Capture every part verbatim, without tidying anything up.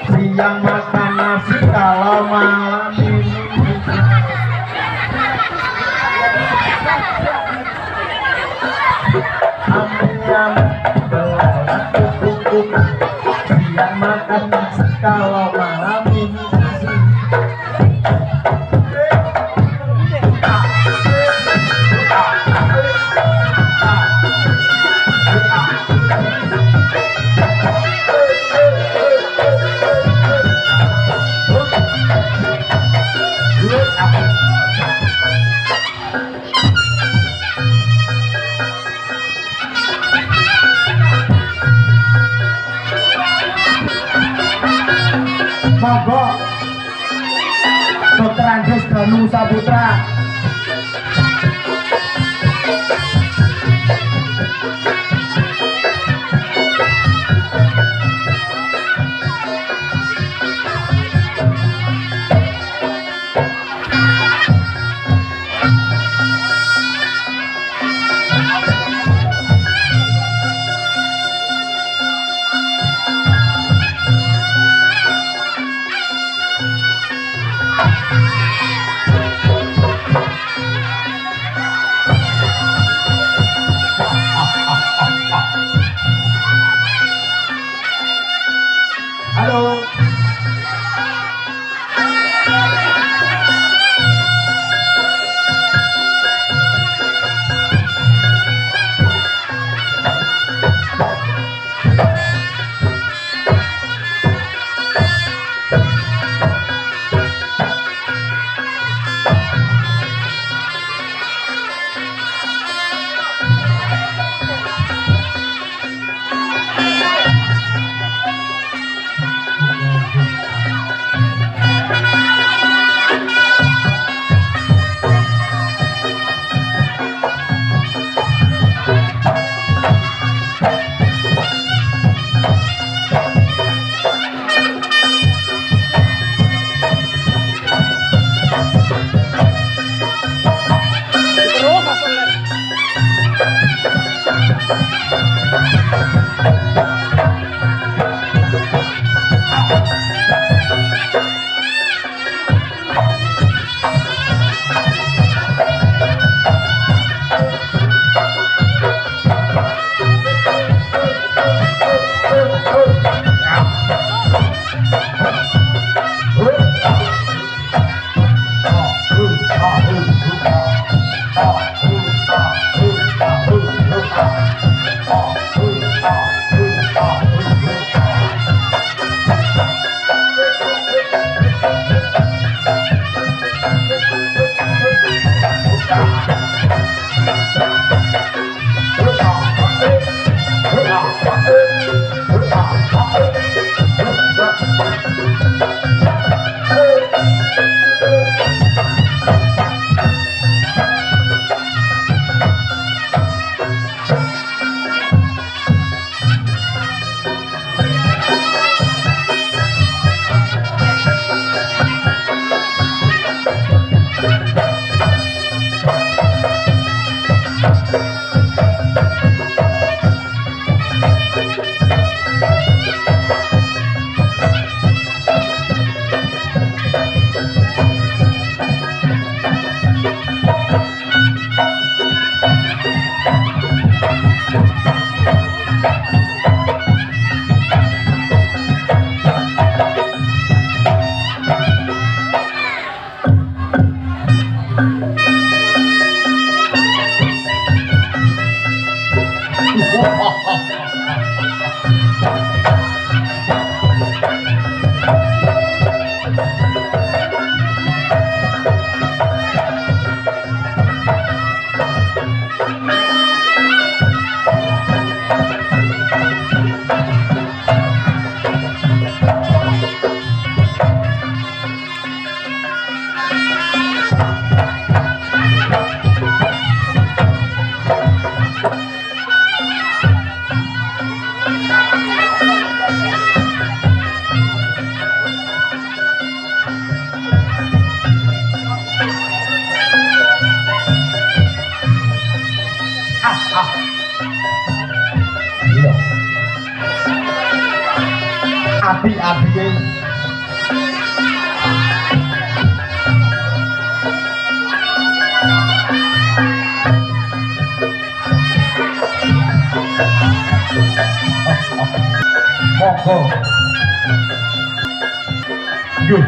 Siang makan nasi, kalau malam minum susu. Amiam, belah kuku. Siang makan nasi, kalau malam minum susu. Mogok. Dokter Andes Danu Saputra. Iya. Api-api. Monggo. Yuh.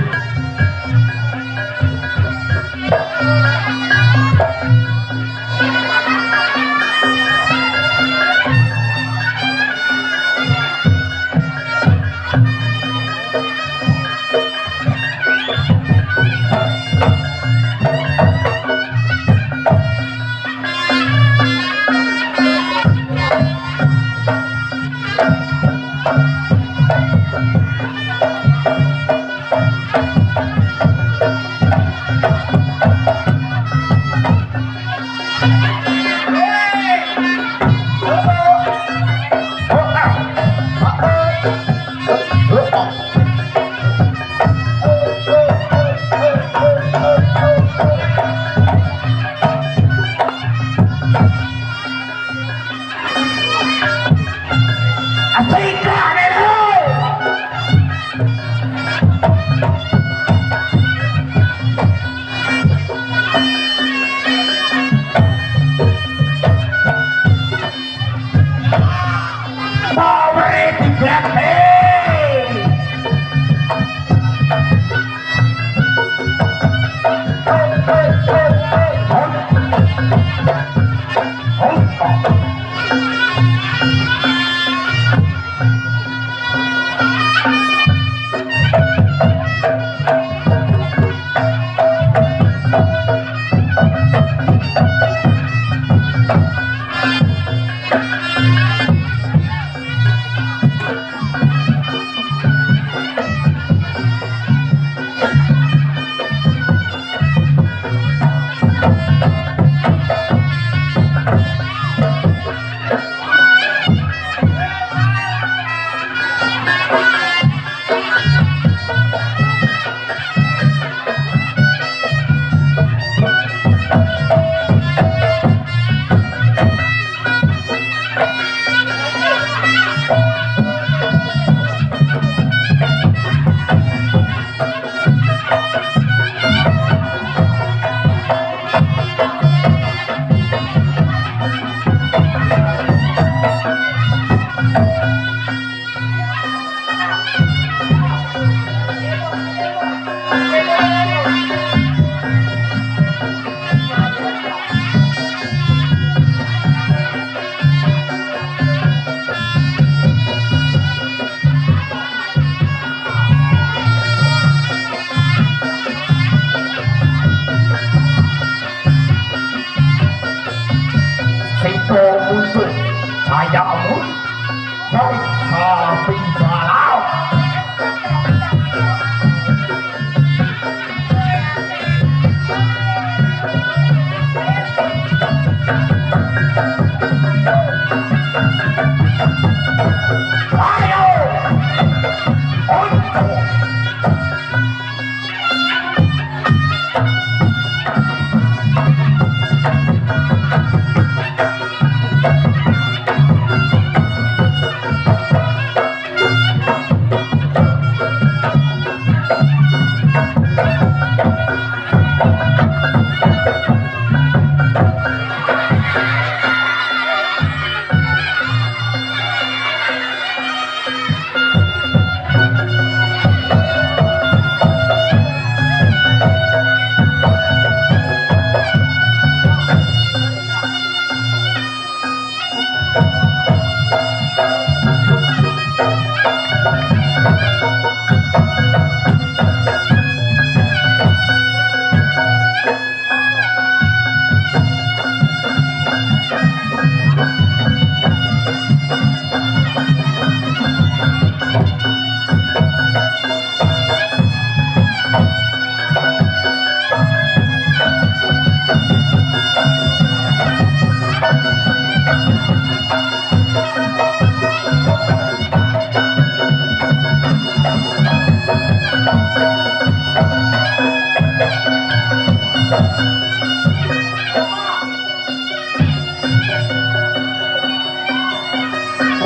Sing muncul cayamu, wong sapi balau. Ayo! Untuk.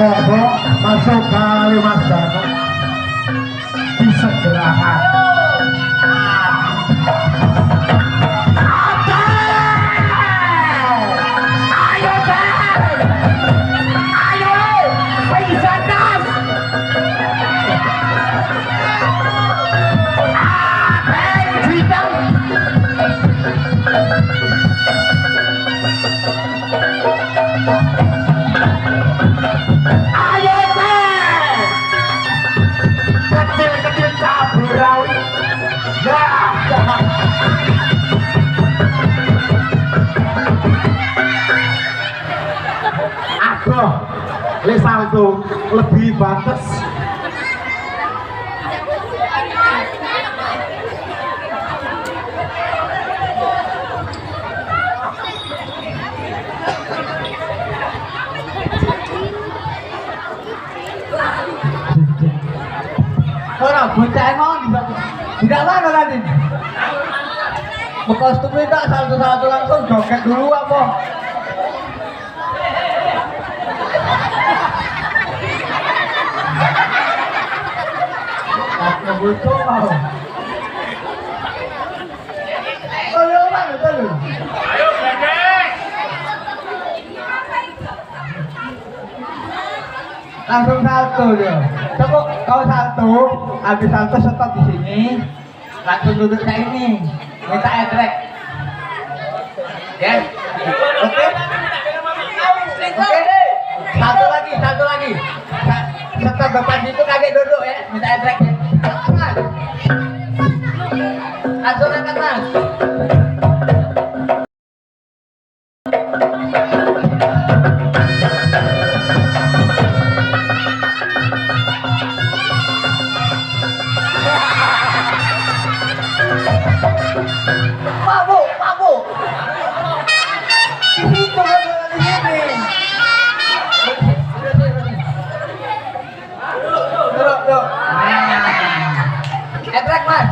Masuk kali, Mas Danu. Disegerakan. Ayo, Bang. Ayo, Bang. Bisa das. Ah, Bang, hitam. Ayo, Teh. Kecil-kecil cabai rawit. Ya. Aduh, le salto lebih pantes. Ora, bocah emang tidak, tidak mana tadi. Bekostum tidak satu-satu langsung joget dulu apa? Aku butuh kau. Ayo, Bang, ayo. Langsung salto dia. Coba kau salto, habis salto stop di sini. Langsung duduk kayak ini. Minta egrek. Ya. Oke? Oke. Satu lagi, satu lagi. Sa- Stop depan situ, kaget duduk ya. Minta egrek ya. Langsung angkat, Mas. Mabuk, mabuk. Di situ, di sini. Duduk, duduk. Egrek, Mas.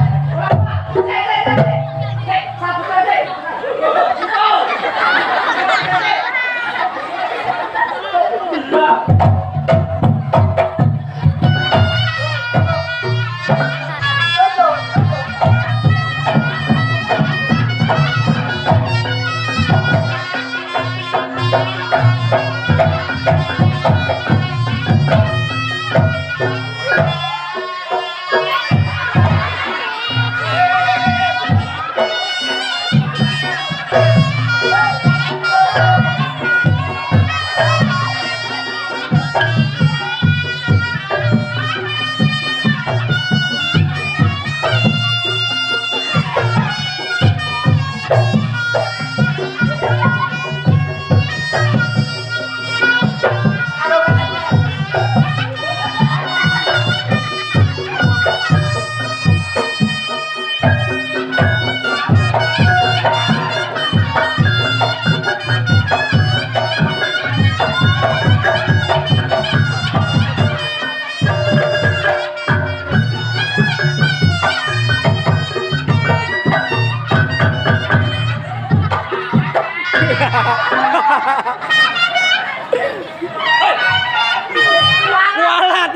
Kualat.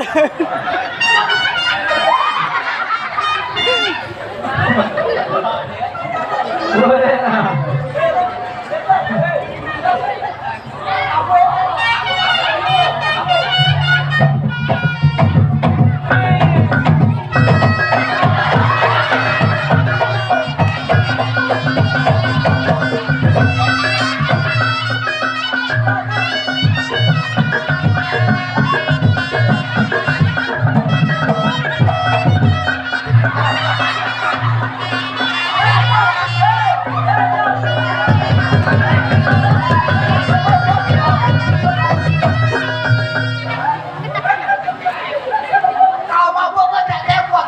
Kau mabuk kau tak tembak.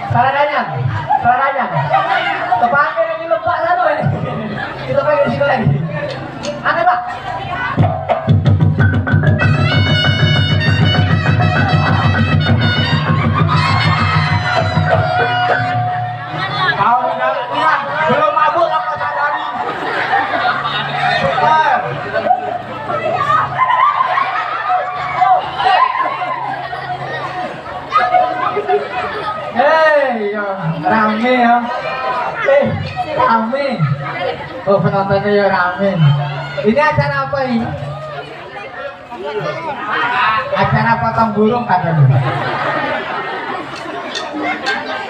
Salah nanya, salah nanya. Tepanggil lagi lepak sana ini. Kita panggil sini lagi. Ada, Pak? Kau tidak, tidak, belum mabuk apa sadari. Eh, rame. Oh, penontonnya ya rame. Ini acara apa ini? Acara potong burung katanya.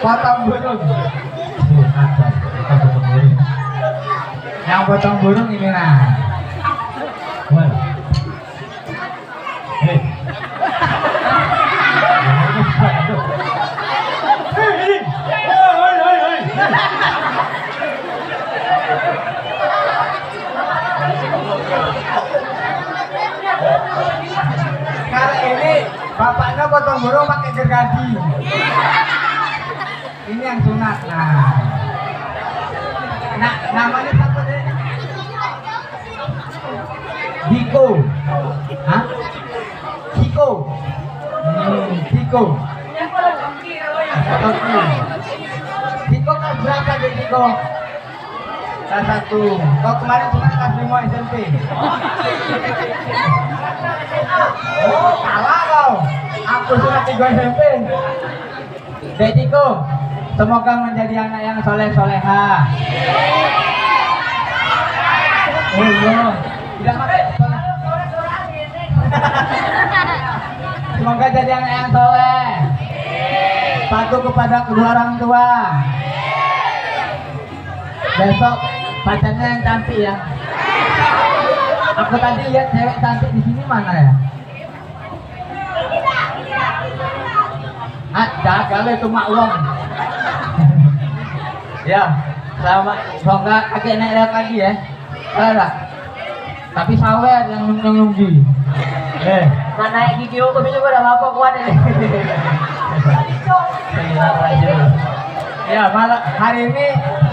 Potong burung. Yang potong burung ini nah. Wah. Hei. Kalau ini bapaknya potong burung pakai gergaji. Ini yang sunat. Nah. Nah, namanya siapa, Dek? Diko. Hah? Diko. Hmm, Diko. Diko kelas berapa, Dek Diko? Kelas satu. Kau kemarin sunat kelas lima S M P. Oh, kalah kau. Aku sunat tiga S M P. Dek Diko, semoga menjadi anak yang soleh soleha. Oh iya, tidak pakai soleh. Semoga jadi anak yang soleh, patuh kepada kedua orang tua. Besok pacarnya yang cantik ya. Aku tadi lihat cewek cantik di sini mana ya? Ah, jagal itu mak wong. Ya, selamat. Semoga kakek naik lewat lagi ya. Salah tak? Tapi sawer yang nyunggi. Eh. Nah, naik gigi hukum juga udah apa kuat ini. Ya, malam hari ini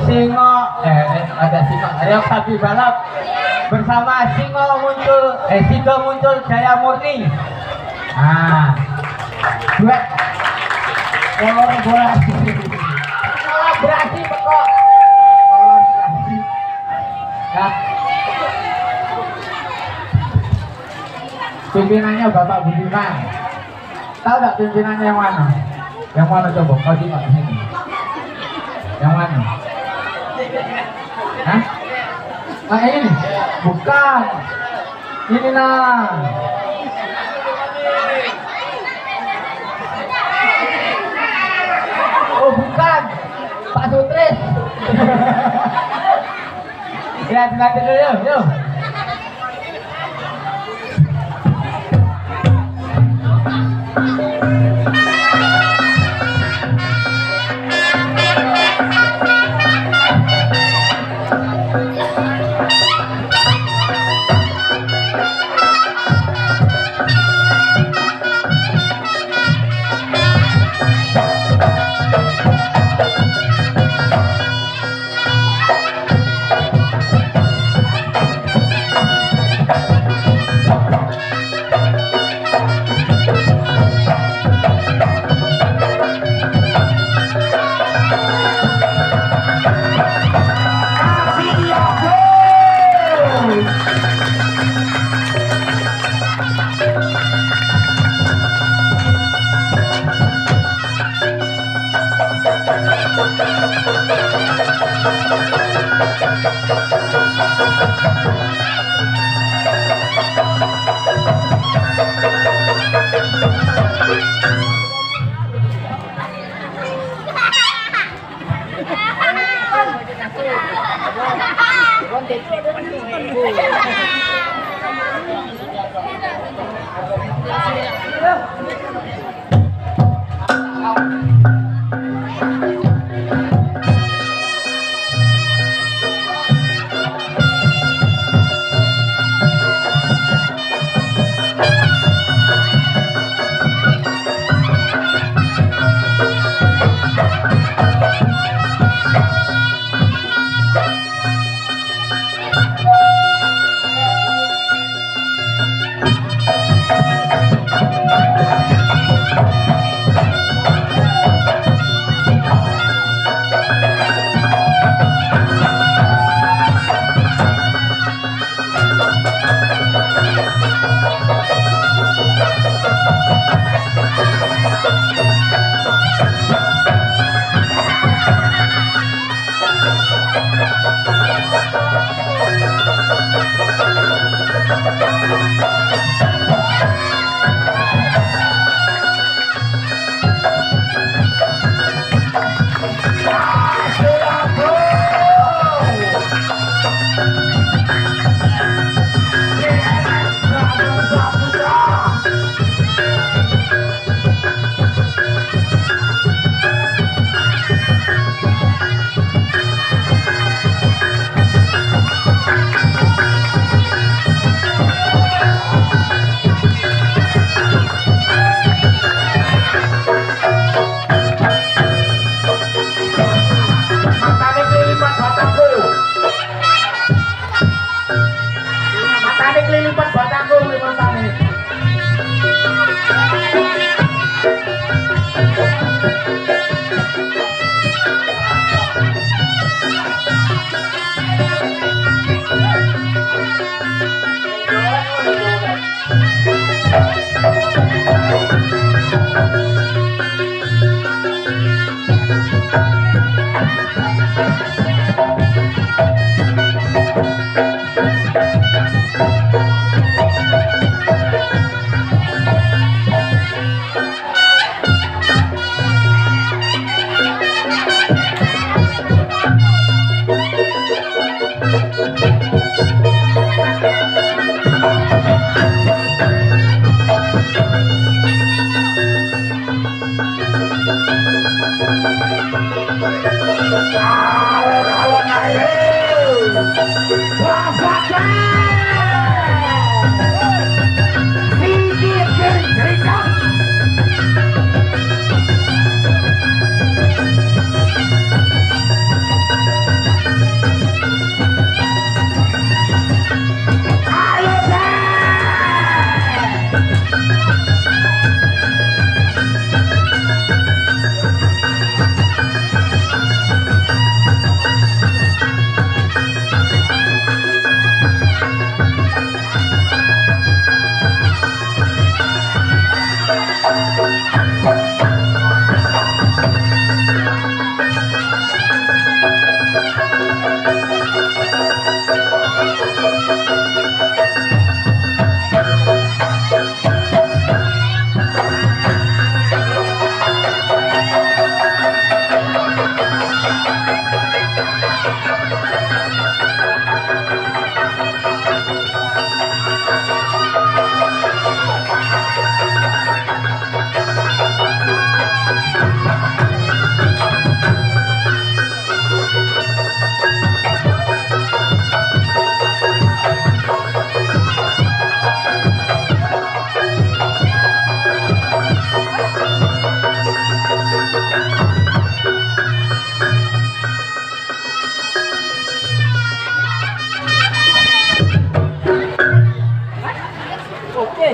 Singo, eh, eh, ada Singo, Rio Sapi Balap bersama Singo Muncul, eh, Sido Muncul Jaya Murni. Ah, duet kolaborasi. Kolaborasi pokok. Kolaborasi. Ya. Pimpinannya Bapak Budiman. Tahu tak pimpinannya yang mana? Yang mana coba? Kau tengok sini. Yang mana? Hah? Ah, yang ini? Bukan. Ini nah. Oh, bukan. Pak Sutris. Ya, dilanjut dulu, yuk. Yuk. Batanggung lima tani. Oke.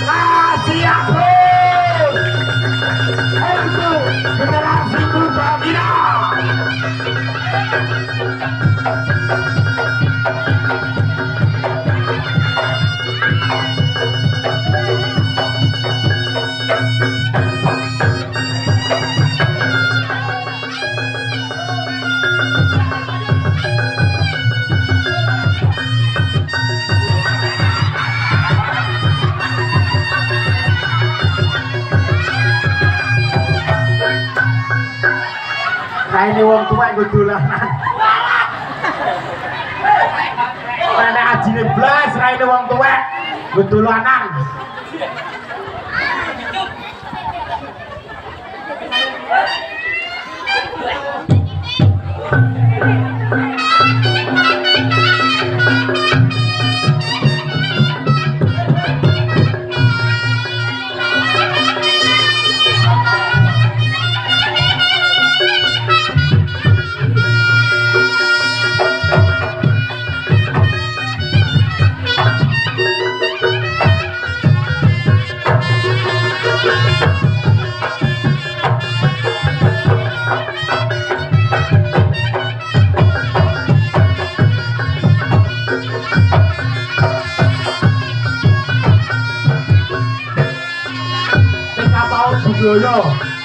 Ah, siap, Bro. Untuk generasi muda kita. Raine wong tuwek gue dolanan. Nek ajine blas raine wong tuwek gue dolanan. Kita tahu budaya.